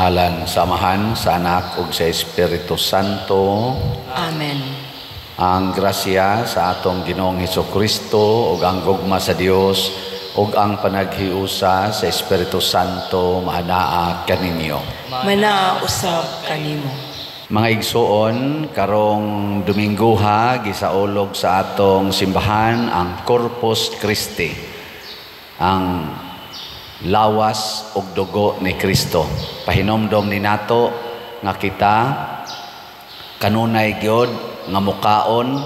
Ngalan sa Amahan, sa Anak ug sa Espiritu Santo. Amen. Ang grasya sa atong Ginoong Hesukristo ug ang gugma sa Dios ug ang panaghiusa sa Espiritu Santo maanaa kaninyo. Manaa usab kanimo. Mga igsuon, karong Dominggoha gisaulog sa atong simbahan ang Corpus Christi, ang lawas ug dugo ni Kristo. Pahinomdom ni nato nga kita kanunay gyud nga mukaon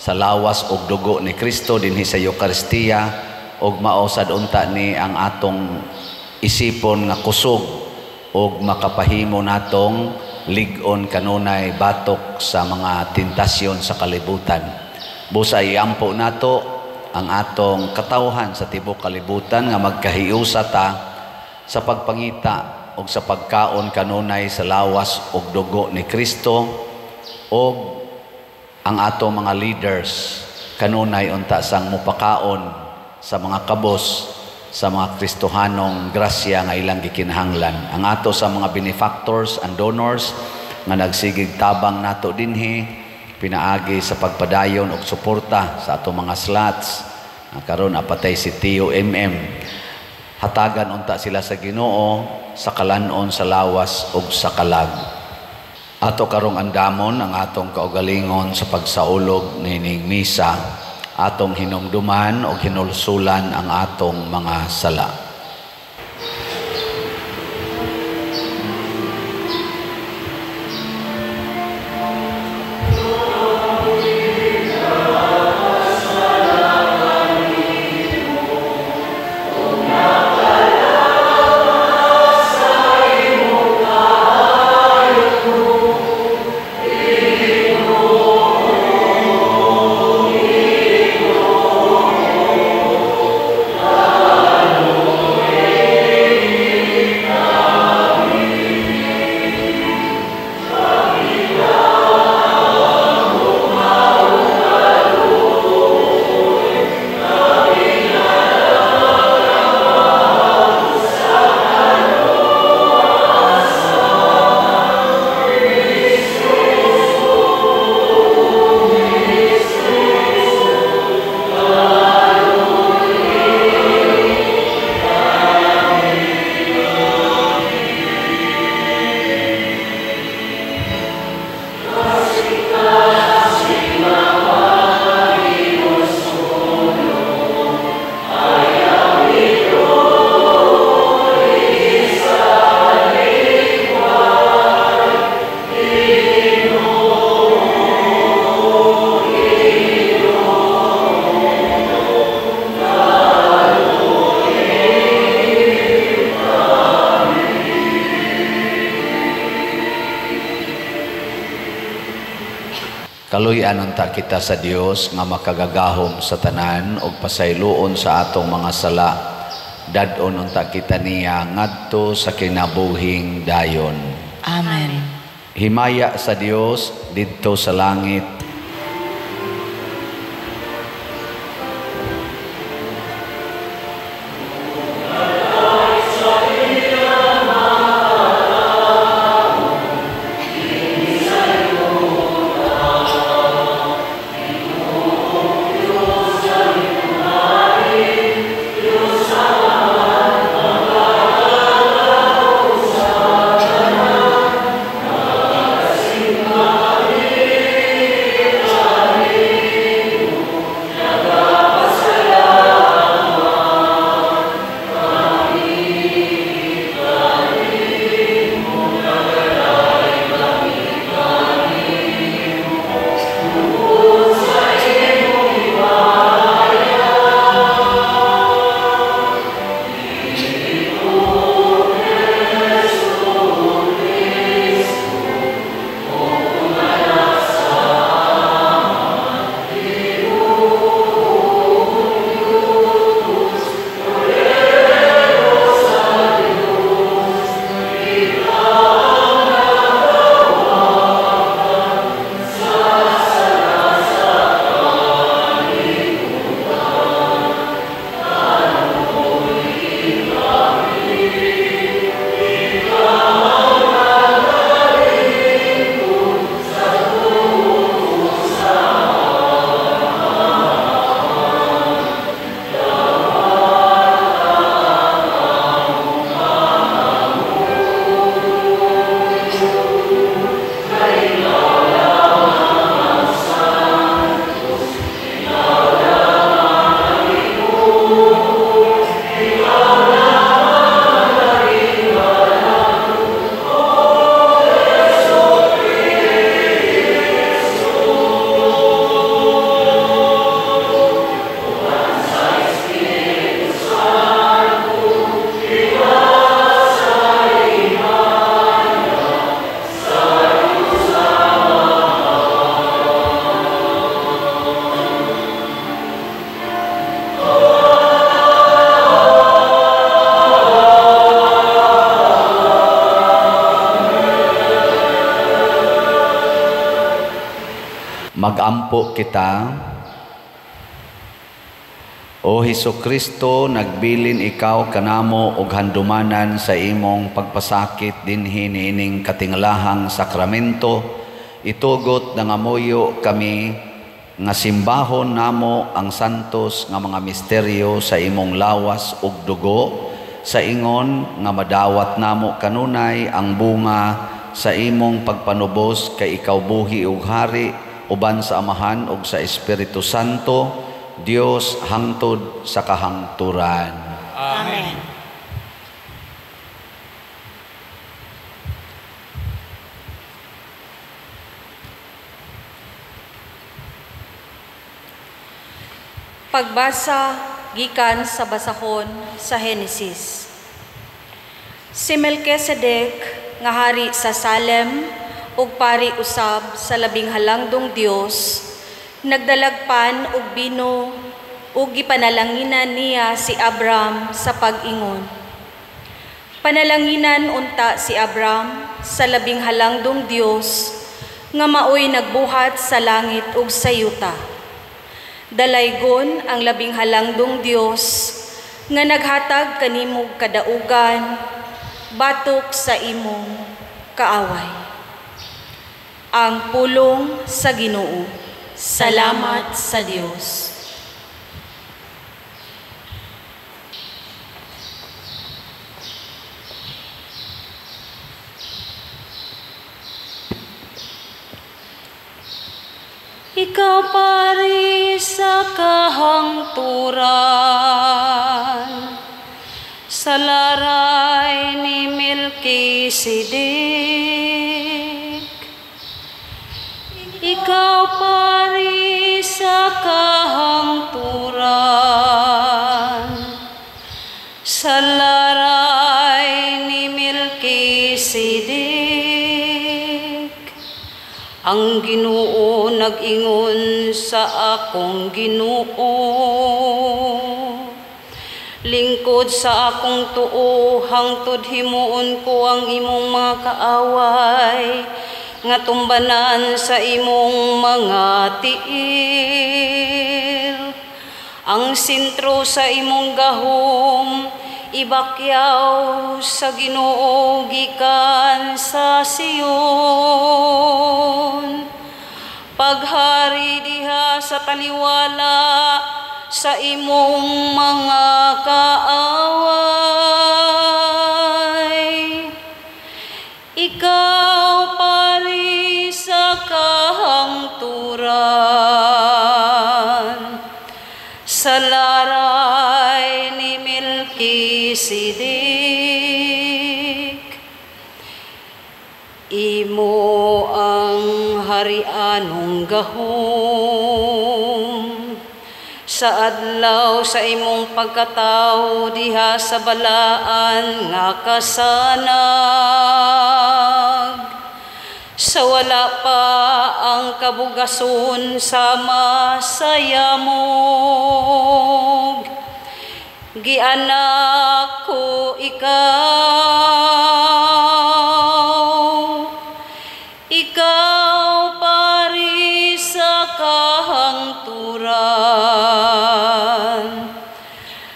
sa lawas ug dugo ni Kristo dinhi sa Eukaristiya, ug mao sad unta ni ang atong isipon nga kusog ug makapahimo natong lig-on kanunay batok sa mga tentasyon sa kalibutan. Busa iampo nato ang atong katawhan sa tibuok kalibutan nga magkahiusa ta sa pagpangita og sa pagkaon kanunay sa lawas ug dugo ni Kristo, og ang atong mga leaders kanunay unta sang mupakaon sa mga kabos sa mga Kristohanong grasya nga ilang gikinahanglan. Ang ato sa mga benefactors and donors nga nagsigig tabang nato dinhi pinaagi sa pagpadayon og suporta sa atong mga slots. Karon apatay si Tio MM. Hatagan unta sila sa Ginoo sa kalanon sa lawas ug sa kalag. Ato karong andamon ang atong kaugalingon sa pagsaulog nining misa, atong hinumduman o hinulsulan ang atong mga sala. Kaluy-an unta kita sa Dios nga makagagahom sa tanan ug pasayloon sa atong mga sala. Dad-on unta kita niya ngadto sa kinabuhing dayon. Amen. Himaya sa Dios didto sa langit. Magampo kita. O Hesukristo, nagbilin ikaw kanamo og handumanan sa imong pagpasakit dinhi niining katingalahang sakramento. Itugot nangamuyo kami nga simbahon namo ang santos nga mga misteryo sa imong lawas ug dugo, sa ingon nga madawat namo kanunay ang bunga sa imong pagpanubos kay ikaw buhi ug hari uban sa Amahan ug sa Espiritu Santo, Dios hangtod sa kahangturan. Amen. Pagbasa gikan sa basahon sa Henesis. Si Melchizedek nga hari sa Salem ug pari usab sa labing halangdong Dios, nagdalagpan og bino ug gipanalanginan niya si Abram sa pag-ingon. Panalanginan unta si Abram sa labing halangdong Dios nga maoy nagbuhat sa langit ug sa yuta. Dalaygon ang labing halangdong Dios nga naghatag kanimog kadaugan batok sa imong kaaway. Ang pulong sa Ginoo. Salamat sa Dios. Ikaw pari sa kahangturan, sa laray ni Melchizedek. Ikaw pari sa kahangturan, sa laray ni Melchizedek. Ang Ginoo nag-ingon sa akong Ginoo, lingkod sa akong tuo, hangtod himuon ko ang imong mga kaaway nga tumbanan sa imong mga tiil. Ang sentro sa imong gahom ibakyaw sa Ginoo gikan sa Sion. Paghari diha sa taliwala sa imong mga kaaway. Ikaw pari sa kahangturan, sa laray ni Melchizedek. Imo ang harianong gahom, sa adlaw sa imong pagkatawo diha sa balaan nga kasanag. Sa wala pa ang kabugason sa masayamog, gianak ko ikaw, ikaw pari sa kahangturan,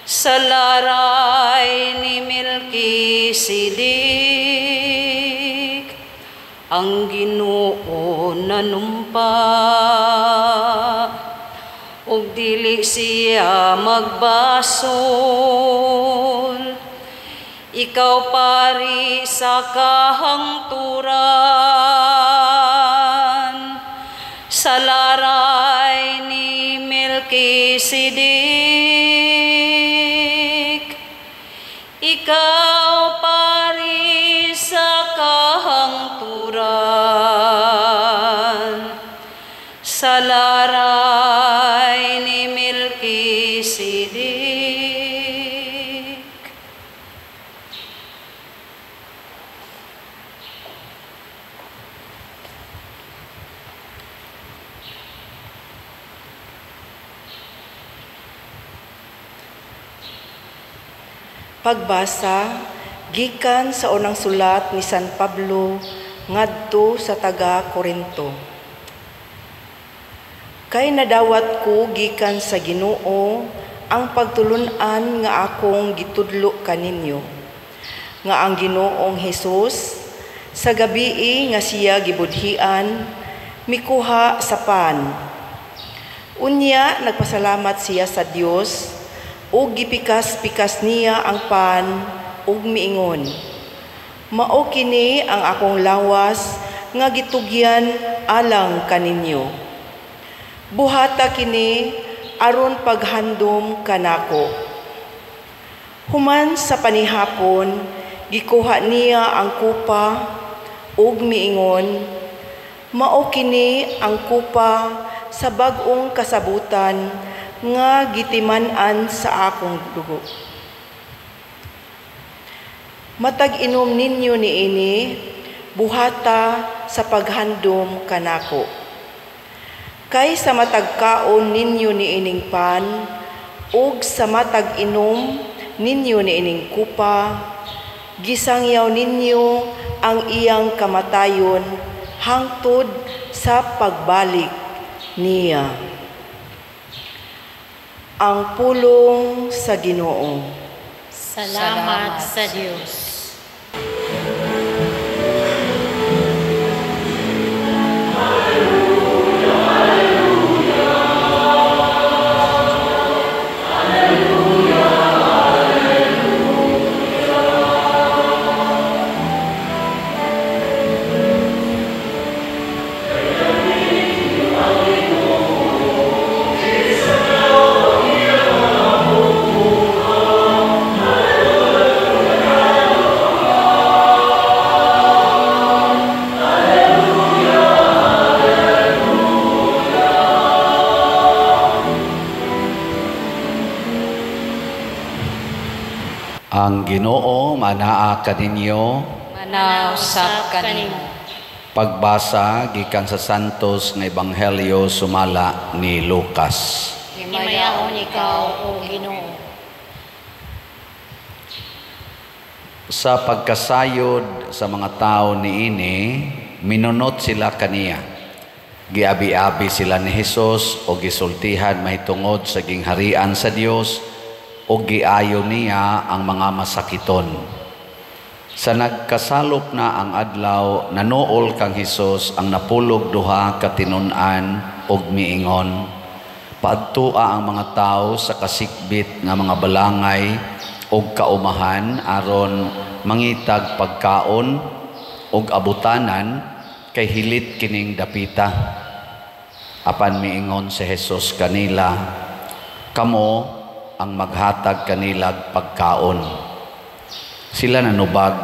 sa laray ni Melchizedek. Ang Ginoo nanumpa, ug dili siya magbasol. Ikaw pari sa kahangturan, sa laray ni Melchizedek. Pagbasa gikan sa unang sulat ni San Pablo ngadto sa taga Korinto. Kay nadawat ko gikan sa Ginoo ang pagtulun-an nga akong gitudlo kaninyo, nga ang Ginoong Hesus sa gabii nga siya gibudhian mikuha sa pan. Unya nagpasalamat siya sa Dios ug gipikas-pikas niya ang pan ug miingon, "Mao kini ang akong lawas nga gitugyan alang kaninyo. Buhata kini aron paghandom kanako." Human sa panihapon, gikuha niya ang kupa ug miingon, "Mao kini ang kupa sa bag-ong kasabutan nga gitiman-an sa akong dugo. Matag inom ninyo niini, buhata sa paghandom kanako. Kay sa matag kaon ninyo niining pan, ug sa matag inom ninyo niining kupa, gisangyaw ninyo ang iyang kamatayon hangtod sa pagbalik niya." Ang pulong sa Ginoo. Salamat sa Dios. Ang Ginoo manaa kaninyo, manausap kanimo. Pagbasa gikan sa Santos nga Ebanghelyo sumala ni Lucas. Himayaon ikaw, o Ginoo. Sa pagkasayod sa mga tao niini, minunot sila kaniya. Giabi-abi sila ni Hesus o gisultihan mahitungod sa gingharian sa Dios o giayo niya ang mga masakiton. Sa nagkasalop na ang adlaw, nanuol kang Hesus ang napulog duha ka tinun-an og miingon, "Paadtua ang mga tao sa kasikbit nga mga balangay og kaumahan aron mangitag pagkaon og abutanan kay hilit kining dapita." Apan miingon si Hesus kanila, "Kamo ang maghatag kanilag pagkaon." Sila nanubag,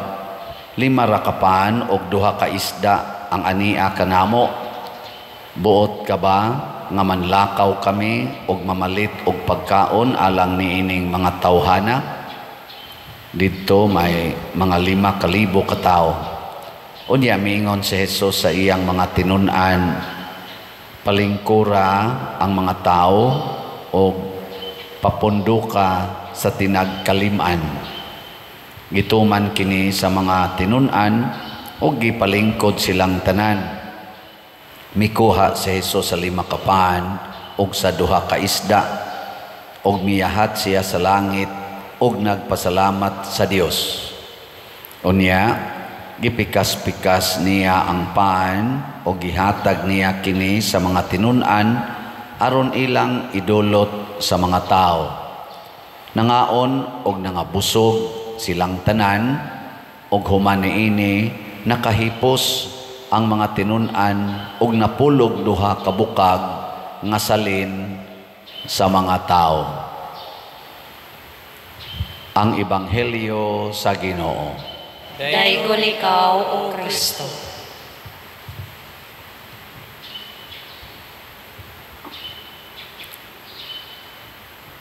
5 ra ka pan og 2 ka isda ang ania kanamo. Buot ka ba nga manlakaw kami og mamalit og pagkaon alang niining mga tawhana? Didto may mga 5,000 ka tawo. Unya miingon si Hesus sa iyang mga tinun-an, "Palingkura ang mga tao og papunduka sa tinagkalim-an." Gituman kini sa mga tinun-an ug gipalingkod silang tanan. Mikuha si Hesus sa 5 ka pan ug sa 2 ka isda, ug miyahat siya sa langit ug nagpasalamat sa Dios. Unya gipikas-pikas niya ang pan ug gihatag niya kini sa mga tinun-an aron ilang idulot sa mga tao. Nangaon og nangabusog silang tanan, og human niini nakahipos ang mga tinun-an og napulog 2 ka bukag nga salin sa mga tao. Ang Ebanghelyo sa Ginoo. Daygon ikaw, O Kristo.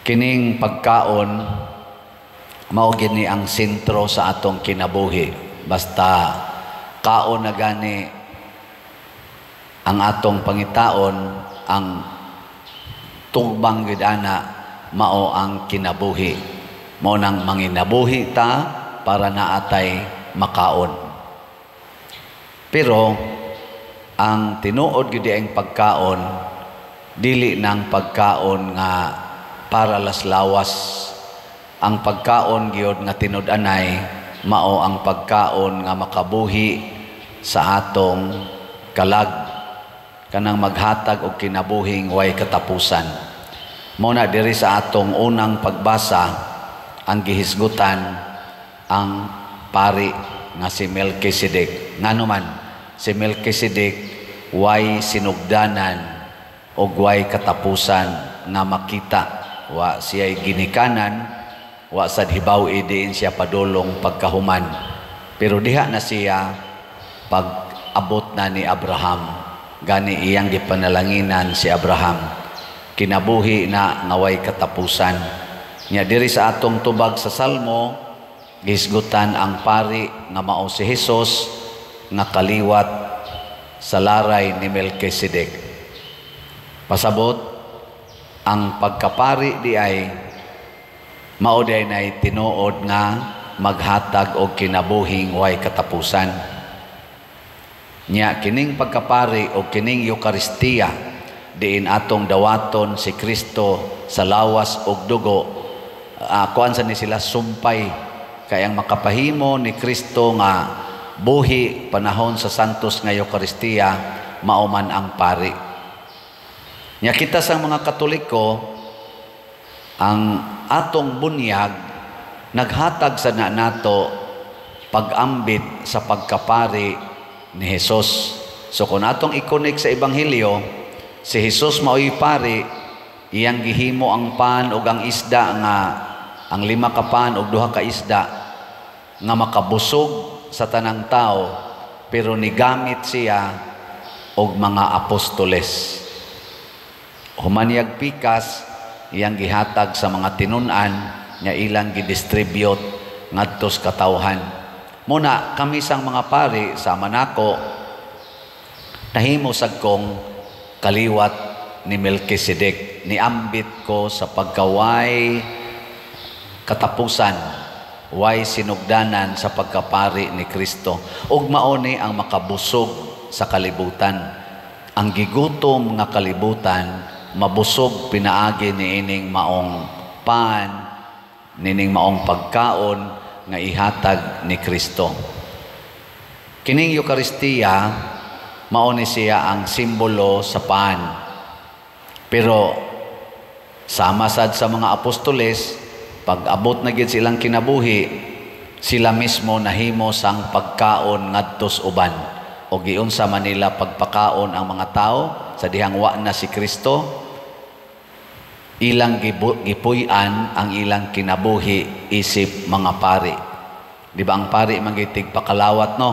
Kining pagkaon mao gini ang sentro sa atong kinabuhi. Basta kaon na gani ang atong pangitaon, ang tugbang gid ana mao ang kinabuhi. Mao nang manginabuhi ta para naatay makaon. Pero ang tinuod gid ang pagkaon, dili nang pagkaon nga para laslawas. Ang pagkaon gyud nga tinud-anay mao ang pagkaon nga makabuhi sa atong kalag, kanang maghatag og kinabuhing way katapusan. Mao na diri sa atong unang pagbasa, ang gihisgutan ang pari nga si Melchizedek. Ngano man si Melchizedek way sinugdanan og way katapusan nga makita? Wa siya'y ginikanan, wa sad hibaw diin siya padulong pagkahuman. Pero diha na siya pag abot na ni Abraham. Gani iyang gipanalanginan si Abraham. Kinabuhi na nga way katapusan. Nya diri sa atong tubag sa Salmo, gihisgutan ang pari nga mao si Hesus nga kaliwat sa laray ni Melchizedek. Pasabot, ang pagkapari di ay mao di ay tinuod nga maghatag og kinabuhing way katapusan. Nya kining pagkapari o kining Eukaristiya diin atong dawaton si Kristo sa lawas ug dugo, kuan sa ni sila sumpay, kay ang makapahimo ni Kristo nga buhi panahon sa Santos nga Eukaristiya mao man ang pari. Nya kita sa mga Katoliko, ang atong bunyag naghatag sa na nato pag-ambit sa pagkapari ni Jesus. So kung atong i-connect sa Ebanghelyo, si Jesus mao'y pari, iyang gihimo ang pan ug ang isda, nga ang 5 ka pan ug 2 ka isda nga makabusog sa tanang tao, pero nigamit siya og mga apostoles. Humaniyag pikas, iyang gihatag sa mga tinun-an nga ilang gidistribute ngadto sa katawhan. Muna kami sang mga pari sama nako nahimo sad kong kaliwat ni Melchizedek, niambit ko sa pagkaway katapusan, way sinugdanan sa pagkapari ni Kristo. Ug mao ni ang makabusog sa kalibutan. Ang gigutom nga kalibutan mabusog pinaagi niining maong pan, niining maong pagkaon nga ihatag ni Kristo. Kining Eukaristiya mao ni siya ang simbolo sa pan. Pero sama sad sa mga apostoles, pag abot na gid silang kinabuhi, sila mismo nahimo sang pagkaon ngadtos uban. O giunsa man nila pagpakaon ang mga tao sa dihang wa na si Kristo, ilang gipuy-an ang ilang kinabuhi isip mga pari. Di ba ang pari magitig pakalawat, no?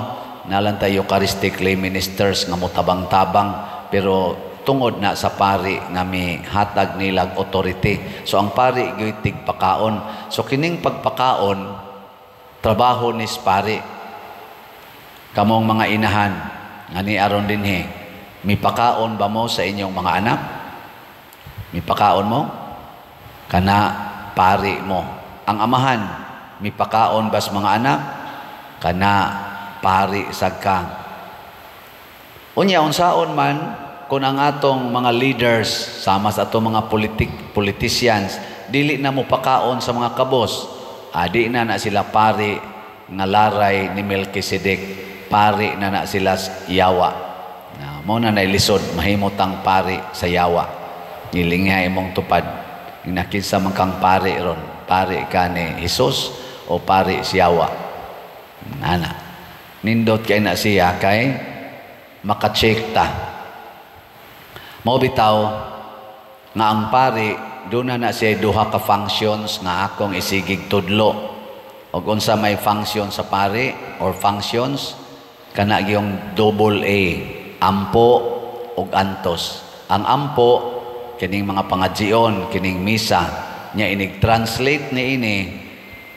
Nalan tayo Eucharistic lay ministers nga motabang-tabang, pero tungod na sa pari nga mihatag nilag authority. So ang pari gyud tigpakaon. So kining pagpakaon trabaho ni pari. Kamong mga inahan nga ni aron dinhi, mipakaon ba mo sa inyong mga anak? Mipakaon mo? Kana pari mo. Ang amahan, mipakaon bas mga anak? Kana pari sagka. Unya unsaon man kung ang atong mga leaders sama sa atong mga politicians dili na mo pakaon sa mga kabos, adi na na sila pari nga laray ni Melchizedek, pari na na sila yawa. Na mo na nailisod mahimutang pari sa yawa. Nilingha imong tupad. Nakinsa man kang pari ron, pari ka ni Hesus o pari si yawa. Nana. Nindot kay na siya kay maka-check ta. Mao bitaw nga ang pari doon na na siya duha ka functions nga akong isigig tudlo. Og unsa may function sa pari or functions, kana gyung double A, ampo ug antos. Ang ampo kining mga pangadjion, kining misa, Nya inig translate ni ini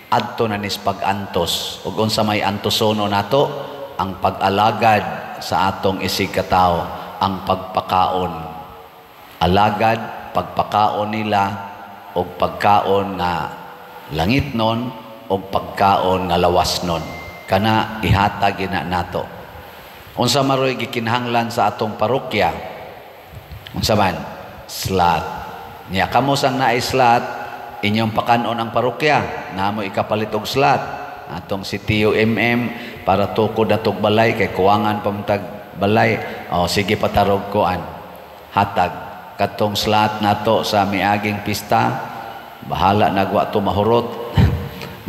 adto na nis pag-antos. Ug unsa may antosono nato? Ang pag-alagad sa atong isig katawo, ang pagpakaon. Alagad, pagpakaon nila og pagkaon nga langitnon og pagkaon nga lawasnon. Kana ihatag gina nato. Unsa maroy gikinahanglan sa atong parokya? Unsa man? Slot. Nya kamo sang naay slot, inyong pakanon ang parokya. Namo ikapalit og slot. Atong si Tio MM para tukod atog balay kay kuwangan pamtag balay. O sige, patarog koan. Hatag katong slot nato sa miaging pista. Bahala nagwa to mahurot.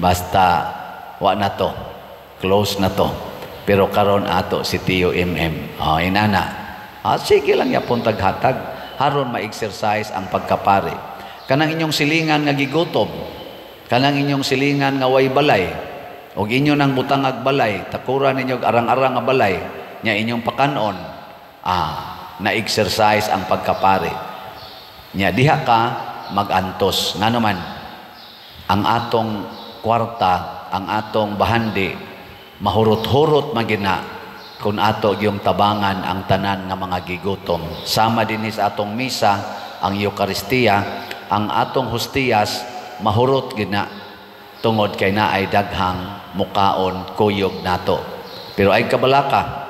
Basta wa na to. Close na to. Pero karon ato si Tio MM. O inana. Ah, sige lang yapon taghatag haron ma-exercise ang pagkapari. Kanang inyong silingan nga gigutom, kanang inyong silingan nga way balay, og inyo nang butangag balay, takuran ninyo arang-arang nga balay, nya inyong pakanon, na-exercise ang pagkapari. Nya diha ka magantos. Ngano man, ang atong kwarta, ang atong bahandi, mahurot-hurot magina kung ato yung tabangan ang tanan nga mga gigutom. Sama din sa atong misa, ang Eukaristiya, ang atong hustiyas, mahurot gina tungod kay naay daghang mukaon kuyog nato. Pero ay kabalaka,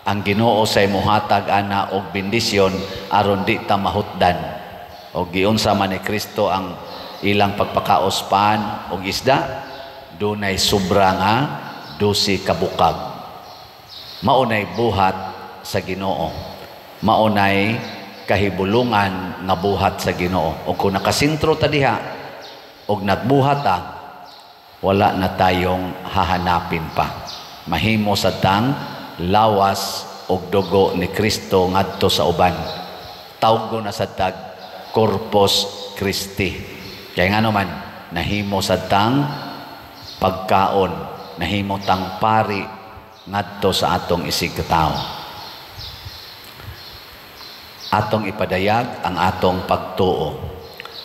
ang Ginoo say muhatag ana og bendisyon aron di ta mahutdan. Og giunsa man ni Kristo ang ilang pagpakaos pan og isda, dunay sobra nga 12 kabukag. Maunay buhat sa Ginoo. Maunay kahibulungan nga buhat sa Ginoo. O kung nakasentro ta diha og nagbuhat ta, wala na tayong hahanapin pa. Mahimo sa tang lawas og dugo ni Kristo ngadto sa uban. Tawgo na sa tag Corpus Christi. Kaya nga naman, nahimo sa tang pagkaon, nahimo tang pari ngadto sa atong isig katawo. Atong ipadayag ang atong pagtuo.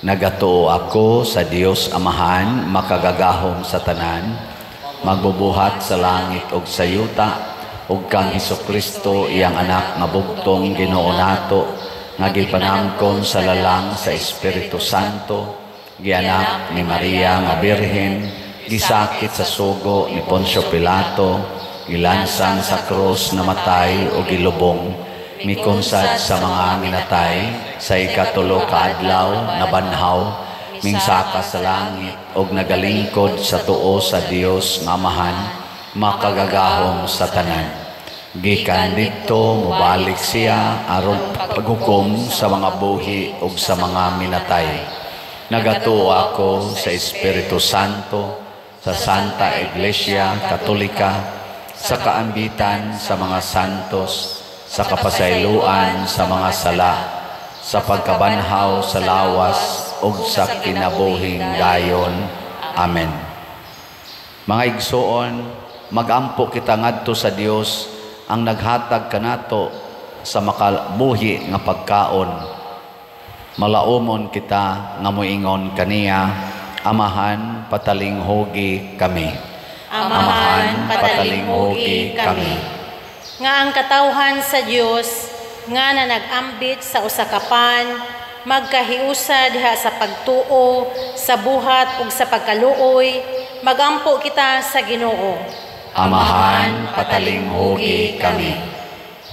Nagatuo ako sa Dios Amahan, makagagahom sa tanan, magbubuhat sa langit ug sa yuta, ug kang Hesukristo iyang anak nga bugtong Ginoo nato, nga gipanangkon sa lalang sa Espiritu Santo, gianak ni Maria nga Birhen, gisakit sa sugo ni Poncio Pilato, gilansang sa krus, namatay o gilubong, mikonsad sa mga minatay, sa ikatulo ka adlaw nabanhaw, mingsaka sa langit og nagalingkod sa tuo sa Dios nga Amahan, makagagahom sa tanan. Gikan didto mobalik siya aron paghukom sa mga buhi ug sa mga minatay. Nagatuo ako sa Espiritu Santo, sa Santa Iglesia Katolika, sa kaambitan sa mga santos, sa kapasayloan sa mga sala, sa pagkabanhaw sa lawas ug sa kinabuhing dayon. Amen. Mga igsoon, magampo kita ngadto sa Dios ang naghatag kanato sa makabuhi nga pagkaon. Malaumon kita nga moingon kaniya, Amahan, patalinghugi kami. Amahan, patalinghugi kami. Nga ang katawhan sa Dios nga nanag-ambit sa usa ka pan, magkahiusa diha sa pagtuo, sa buhat ug sa pagkaluoy, magampo kita sa Ginoo. Amahan, patalinghugi kami.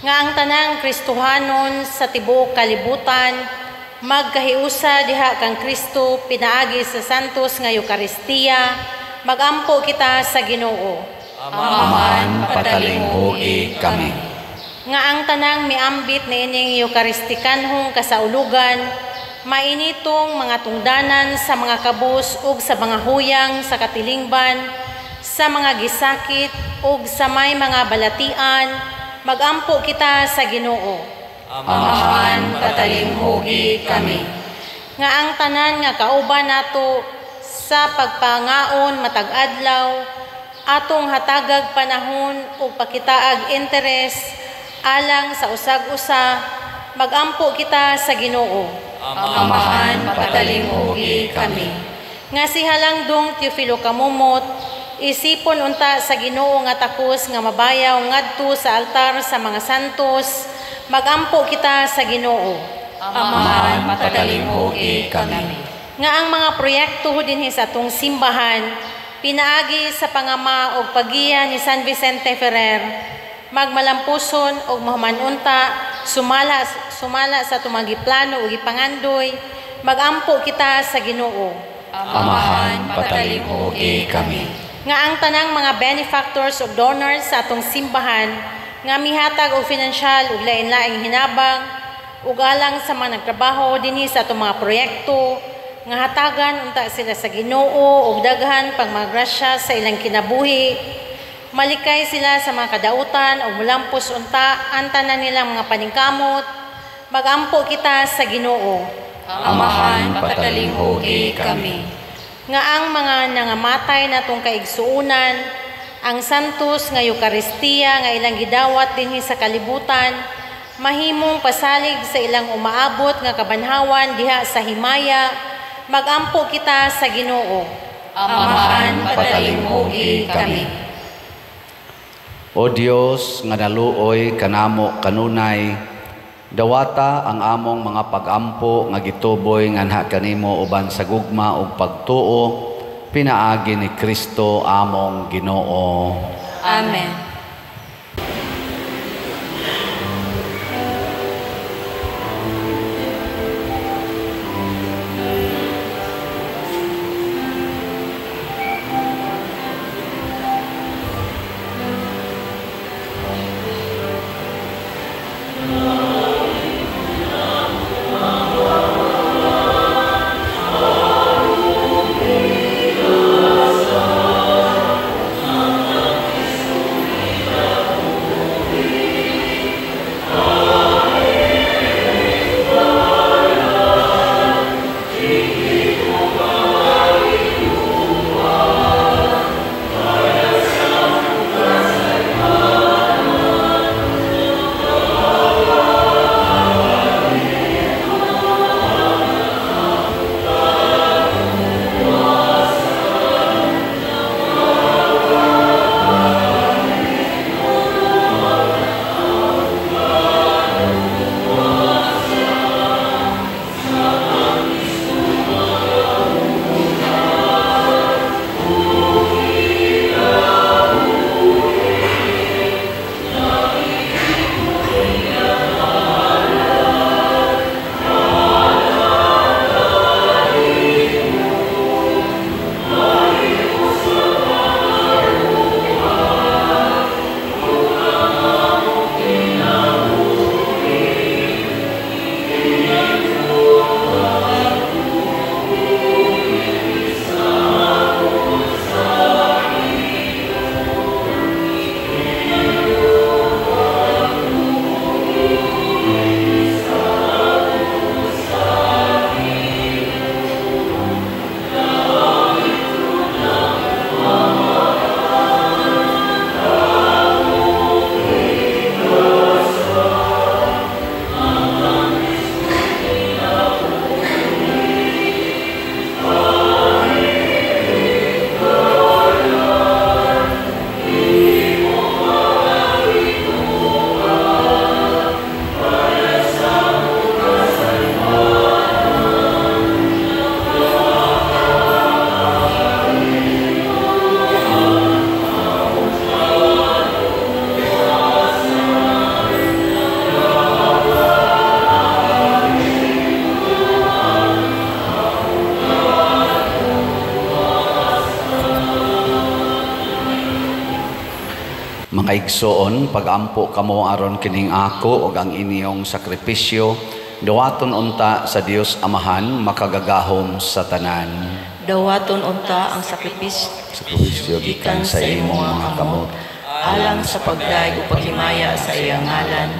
Nga ang tanang Kristohanon sa tibuok kalibutan magkahiusa diha kang Kristo pinaagi sa santos nga Eukaristiya, magampo kita sa Ginoo. Amahan, patalinghugi kami. Nga ang tanang miambit niining Eukaristikanhong kasaulugan, mainitong mga tungdanan sa mga kabus ug sa mga huyang sa katilingban, sa mga gisakit ug sa may mga balatian, magampo kita sa Ginoo. Amahan, patalinghugi kami. Nga ang tanan nga kauban nato sa pagpangaon matag adlaw, atong hatagag panahon ug pakitaag interes alang sa usag-usa, magampo kita sa Ginoo. Amahan, patalimhogi kami. Nga si Halangdong Teofilo Camomot, isipon unta sa Ginoo nga takos nga mabayaw ngadto sa altar sa mga santos, magampo kita sa Ginoo. Amahan, patalimhogi kami. Nga ang mga proyekto dinhi sa atong simbahan, pinaagi sa pangama og paggiya ni San Vicente Ferrer, magmalampuson og mahuman-unta, sumala sa atong mga giplano ug gipangandoy, magampo kita sa Ginoo. Amahan, patalimhogi kami. Nga ang tanang mga benefactors ug donors sa atong simbahan nga mihatag og finansyal ug lain-laing hinabang ug alang sa mga nagtrabaho dinhi sa atong mga proyekto, nga hatagan unta sila sa Ginoo ug daghan pang mga grasya sa ilang kinabuhi, malikay sila sa mga kadautan ug mulampos unta ang tanan nilang mga paningkamot, magampo kita sa Ginoo. Amahan, patalimhogi kami. Nga ang mga nangamatay natong kaigsuonan, ang santos nga Eukaristiya nga ilang gidawat dinhi sa kalibutan, mahimong pasalig sa ilang umaabot nga kabanhawan diha sa himaya, magampo kita sa Ginoo. Amahan, patalimhogi kami. O Dios nga naluoy kanamo kanunay, dawata ang among mga pagampo nga gituboy nganha kanimo uban sa gugma ug pagtuo, pinaagi ni Kristo among Ginoo. Amen. Mga igsoon, pagampo kamo aron kining ako ug ang inyong sakripisyo, dawaton unta sa Dios Amahan makagagahom sa tanan. Dawaton unta ang sakripisyo gikan sa imong mga kamot, alang sa pagdayeg ug paghimaya sa iyang ngalan,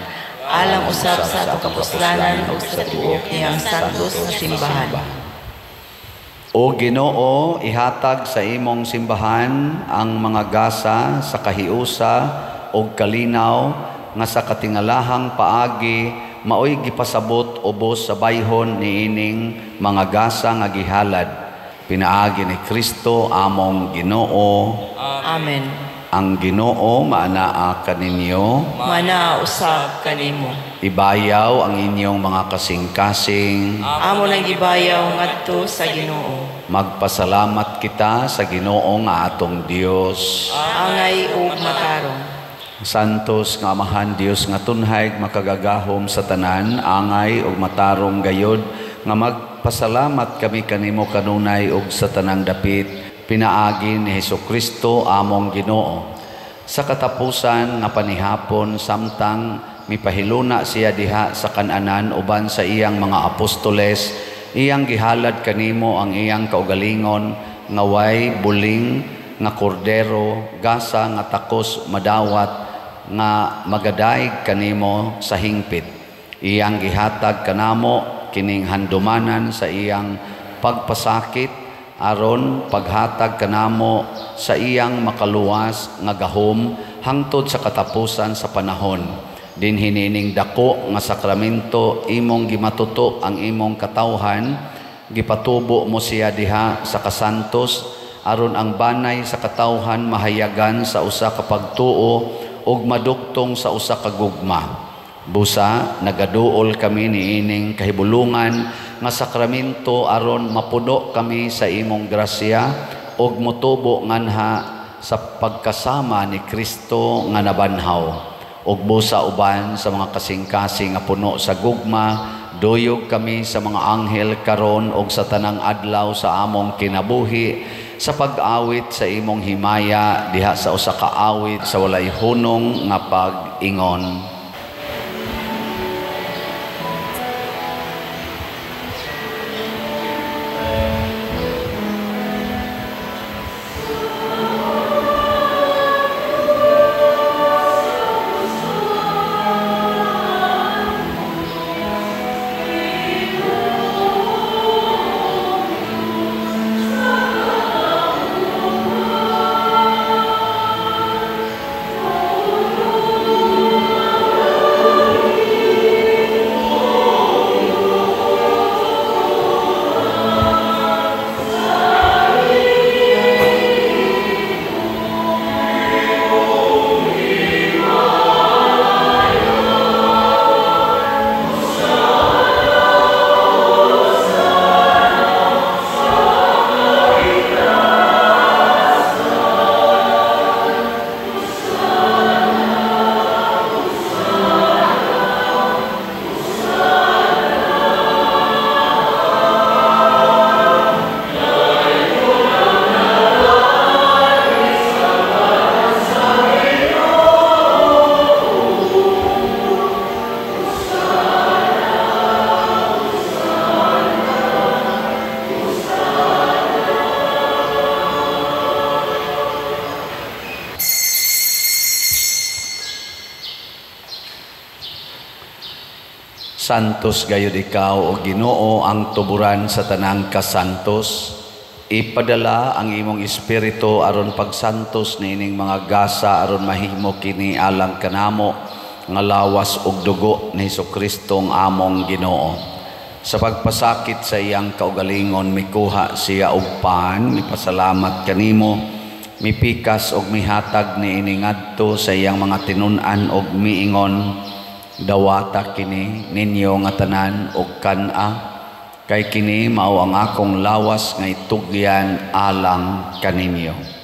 alang usab sa atong kapuslanan ug sa tibuok niyang santos nga simbahan. O Ginoo, ihatag sa imong simbahan ang mga gasa sa kahiusa og kalinaw nga sa katingalahang paagi maoy gipasabot ubos sa bayhon niining mga gasa nga gihalad pinaagi ni Kristo among Ginoo. Amen. Ang Ginoo maanaa kaninyo, Maanaa usab kanimo. Ibayaw ang inyong mga kasing-kasing. Amo nang gibayaw ngadto sa Ginoo. Magpasalamat kita sa Ginoo nga atong Dios. Angay ug matarong. Santos nga Amahan Dios nga tunhay makagagahom sa tanan, angay ug matarong gayod nga magpasalamat kami kanimo kanunay ug sa tanang dapit pinaagi ni Hesukristo among Ginoo. Sa katapusan nga panihapon samtang mipahiluna siya diha sa kananan uban sa iyang mga apostoles, iyang gihalad kanimo ang iyang kaugalingon nga way buling nga kordero, gasa nga takos madawat nga magadaig kanimo sa hingpit. Iyang gihatag kanamo kining handumanan sa iyang pagpasakit aron paghatag kanamo sa iyang makaluwas nga gahom hangtod sa katapusan sa panahon. Dinhi nining dako nga sakramento imong gimatuto ang imong katawhan, gipatubo mo siya diha sa kasantos aron ang banay sa katawhan mahayagan sa usa ka pagtuo ug madugtong sa usa ka gugma. Busa nagaduol kami niining kahibulungan nga sakramento aron mapuno kami sa imong grasya ug motubo nganha sa pagkasama ni Kristo nga nabanhaw. Ug busa uban sa mga kasing-kasing nga puno sa gugma, duyog kami sa mga anghel karon ug sa tanang adlaw sa among kinabuhi sa pag-awit sa imong himaya diha sa usa ka awit sa walay hunong nga pag-ingon. Santos gayud ikaw o Ginoo ang tuburan sa tanang kasantos. Ipadala ang imong espiritu aron pagsantos niining mga gasa aron mahimo kini alang kanamo nga lawas ug dugo ni Hesukristo ang among Ginoo. Sa pagpasakit sa iyang kaugalingon mikuha siya og pan, mipasalamat kanimo, mipikas og mihatag niini ngadto sa iyang mga tinun-an og miingon, dawata kini ninyo nga tanan og kan-a, kay kini mao ang akong lawas nga itugyan alang kaninyo.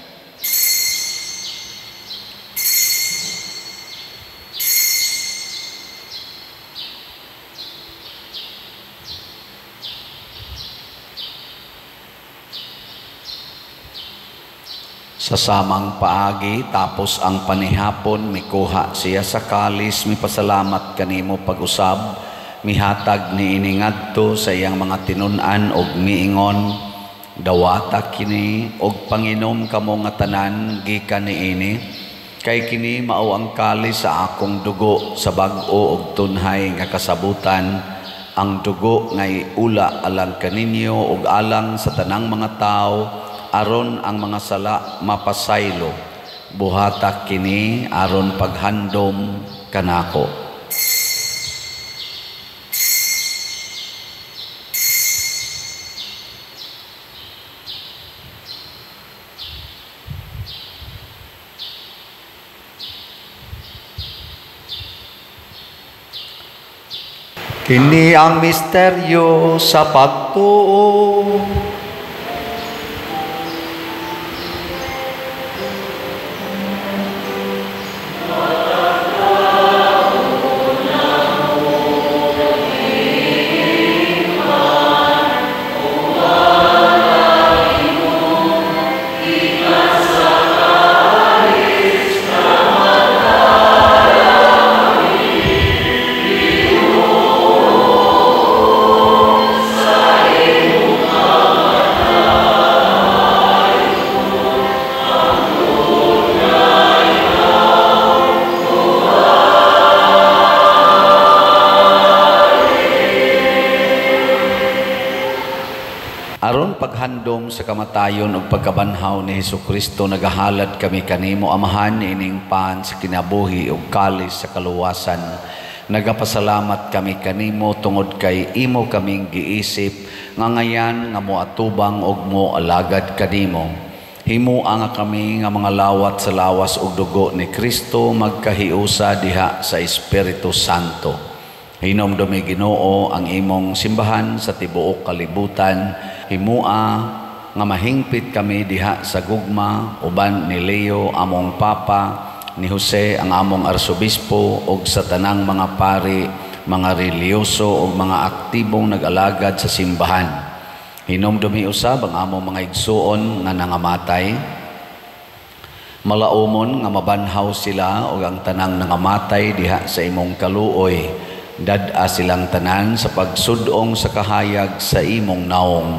Sa samang paagi, tapos ang panihapon, mikuha siya sa kalis, mipasalamat kanimo pag-usab, mihatag niini ngadto sa iyang mga tinun-an og miingon, dawata kini og panginom kamo nga tanan gikan niini, kay kini mao ang kalis sa akong dugo sa bag-o og tunhay nga kasabutan, ang dugo nga iula alang kaninyo og alang sa tanang mga tawo, aron ang mga sala mapasaylo. Buhata kini aron paghandom kanako. Kini ang misteryo sa pagtuo. Aron paghandom sa kamatayon ug pagkabanhaw ni Hesukristo, nagahalad kami kanimo, Amahan, ining pan sa kinabuhi ug kalis sa kaluwasan. Nagapasalamat kami kanimo tungod kay imo kaming giisip nga ngayan nga moatubang ug moalagad kanimo. Himua nga kami nga mga lawat sa lawas ug dugo ni Kristo magkahiusa diha sa Espiritu Santo. Hinomdumi, Ginoo, ang imong simbahan sa tibuok kalibutan. Himua nga mahingpit kami diha sa gugma uban ni Leo among Papa, ni Jose ang among Arsobispo, ug sa tanang mga pari, mga relihiyoso ug mga aktibong nag-alagad sa simbahan. Hinomdumi usab ang among mga igsuon nga nangamatay. Malaumon nga mabanhaw sila ug ang tanang nangamatay diha sa imong kaluoy. Dad-a silang tanan sa pagsudong sa kahayag sa imong naong.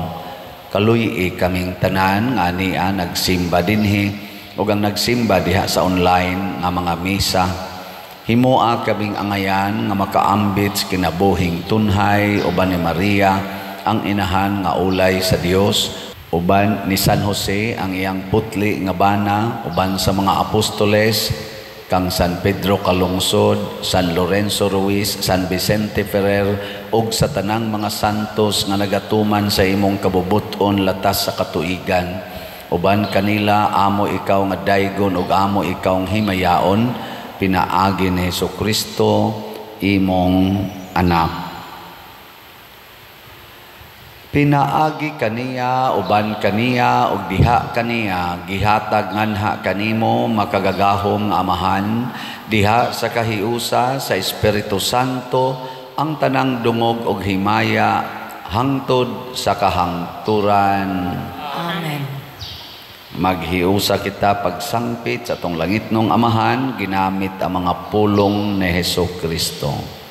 Kaluy-i kaming tanan nga ania nagsimba dinhi ug ang nagsimba diha sa online nga mga misa. Himoa kaming angayan nga makaambit sa kinabuhing tunhay uban ni Maria ang inahan nga ulay sa Dios, uban ni San Jose ang iyang putli nga bana, uban sa mga apostoles kang San Pedro Calungsod, San Lorenzo Ruiz, San Vicente Ferrer, ug sa tanang mga santos nga nagatuman sa imong kabubut-on latas sa katuigan. Uban kanila amo ikaw nga daygon ug amo ikaw nga himayaon, pinaagi ni Hesukristo imong anak. Pinaagi kaniya, uban kaniya, ug diha kaniya, gihatag nganha kanimo makagagahom nga Amahan, diha sa kahiusa sa Espiritu Santo, ang tanang dungog ug himaya hangtod sa kahangturan. Amen. Maghiusa kita pagsangpit sa atong langitnong Amahan, ginamit ang mga pulong ni Hesukristo.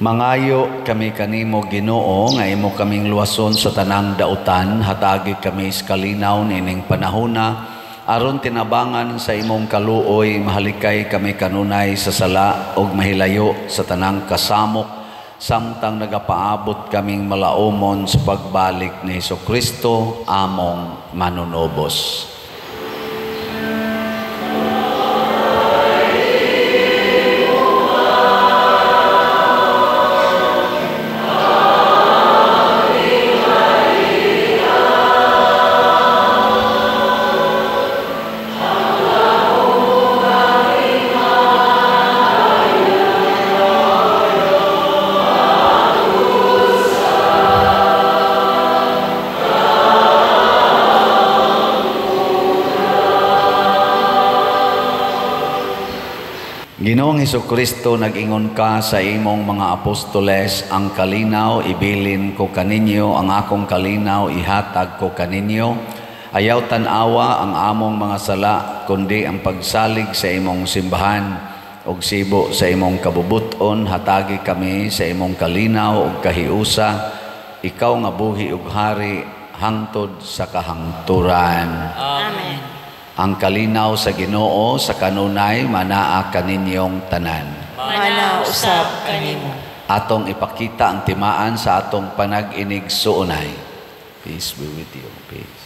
Mangayo kami kanimo, Ginoo, nga imo kaming luwason sa tanang dautan, hatagi kami sa kalinaw nining panahona, aron tinabangan sa imong kaluoy, mahalikay kami kanunay sa sala ug mahilayo sa tanang kasamok, samtang nagapaabot kaming malaumon sa pagbalik ni Hesukristo among manunubos. Ginoong Hesukristo, nag-ingon ka sa imong mga apostoles, ang kalinaw ibilin ko kaninyo, ang akong kalinaw ihatag ko kaninyo. Ayaw tan-awa ang among mga sala, kundi ang pagsalig sa imong simbahan ug sibo sa imong kabubuton, hatagi kami sa imong kalinaw ug kahiusa. Ikaw nga buhi ug hari hangtod sa kahangturan. Amen. Ang kalinaw sa Ginoo sa kanunay manaa kaninyong tanan. Mana usab kanimo. Atong ipakita ang timaan sa atong panag-inig suunay. Peace be with you. Peace.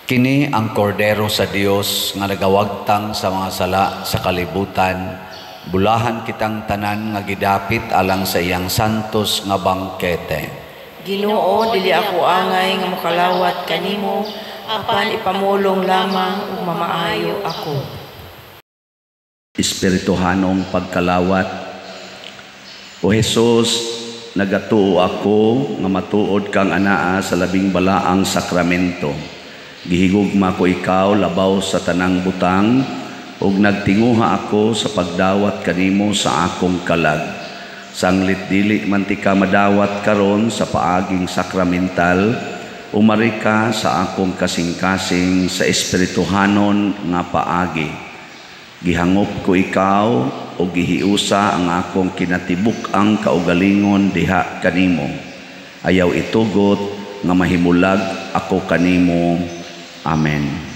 Kini ang kordero sa Dios nga nagawagtang sa mga sala sa kalibutan. Bulahan kitang tanan nga gidapit alang sa iyang santos nga bangkete. Ginoo, dili ako angay nga mokalawat kanimo, apan ipamulong lamang ug mamaayo ako. Espirituhanong pagkalawat. O Hesus, nagatuo ako nga matuod kang anaa sa labing balaang sakramento. Gihigugma ko ikaw labaw sa tanang butang, ug nagtinguha ako sa pagdawat kanimo sa akong kalag. Sanglit dili man ti ka madawat karon sa paaging sakramental, umari ka sa akong kasing-kasing sa espirituhanon nga paagi. Gihangop ko ikaw ug gihiusa ang akong kinatibuk-ang kaugalingon diha kanimo. Ayaw itugot nga mahimulag ako kanimo. Amen.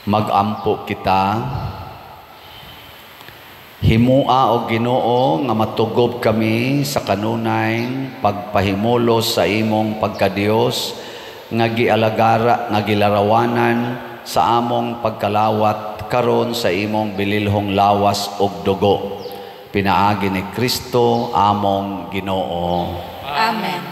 Magampo kita. Himua o Ginoo nga matugob kami sa kanunay pagpahimulos sa imong pagkadiyos nga gialagara nga gilarawanan sa among pagkalawat karon sa imong bililhong lawas ug dugo, pinaagi ni Kristo among Ginoo. Amen.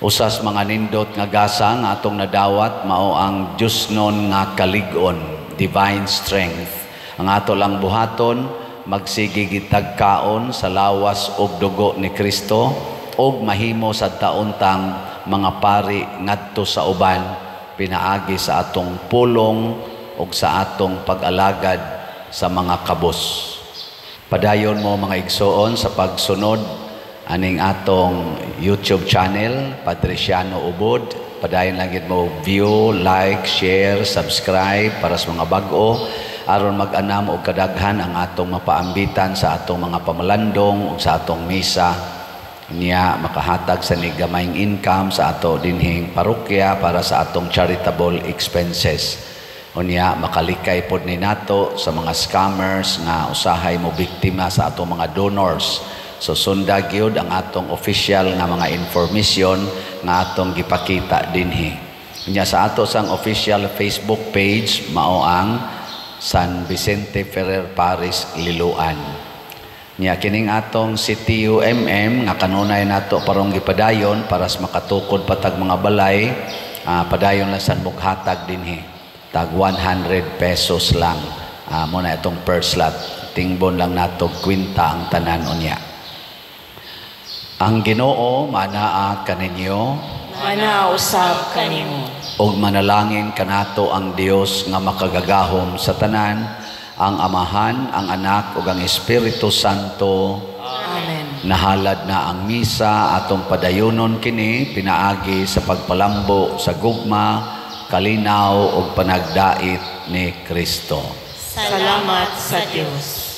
Usas mga nindot nga gasa nga atong nadawat mao ang Diyosnon nga kalig-on, divine strength. Ang ato lang buhaton, magsige kitag kaon sa lawas ug dugo ni Kristo ug mahimo sa tauntang mga pari ngadto sa uban pinaagi sa atong pulong ug sa atong pag-alagad sa mga kabus. Padayon mo, mga igsoon, sa pagsunod aning atong YouTube channel, Padriciano Ubod. Padayon lang gid mo view, like, share, subscribe para sa mga bag-o aron mag-anam og kadaghan ang atong mapaambitan sa atong mga pamalandong ug sa atong misa niya, makahatag sa gamayng income sa ato dinhing parokya para sa atong charitable expenses. Unya makalikay pod ni nato sa mga scammers nga usahay mo biktima sa atong mga donors. So sunda gyud ang atong official nga mga information nga atong gipakita dinhi. Unya sa ato sang official Facebook page mao ang San Vicente Ferrer Parish, Liloan. Nya kining atong CTUMM nga kanunay nato parong gipadayon para sa makatukod patag mga balay, padayon lang san mughatag dinhi. Tag 100 pesos lang. Mo na itong per slot. Tingbon lang nato kwinta ang tanan unya. Ang Ginoo manaa kaninyo. Mana usab kanimo. Ug manalangin kanato ang Dios nga makagagahom sa tanan, ang Amahan, ang Anak ug ang Espiritu Santo. Amen. Nahalad na ang misa, atong padayonon kini pinaagi sa pagpalambo sa gugma, kalinaw ug panagdait ni Kristo. Salamat sa Dios.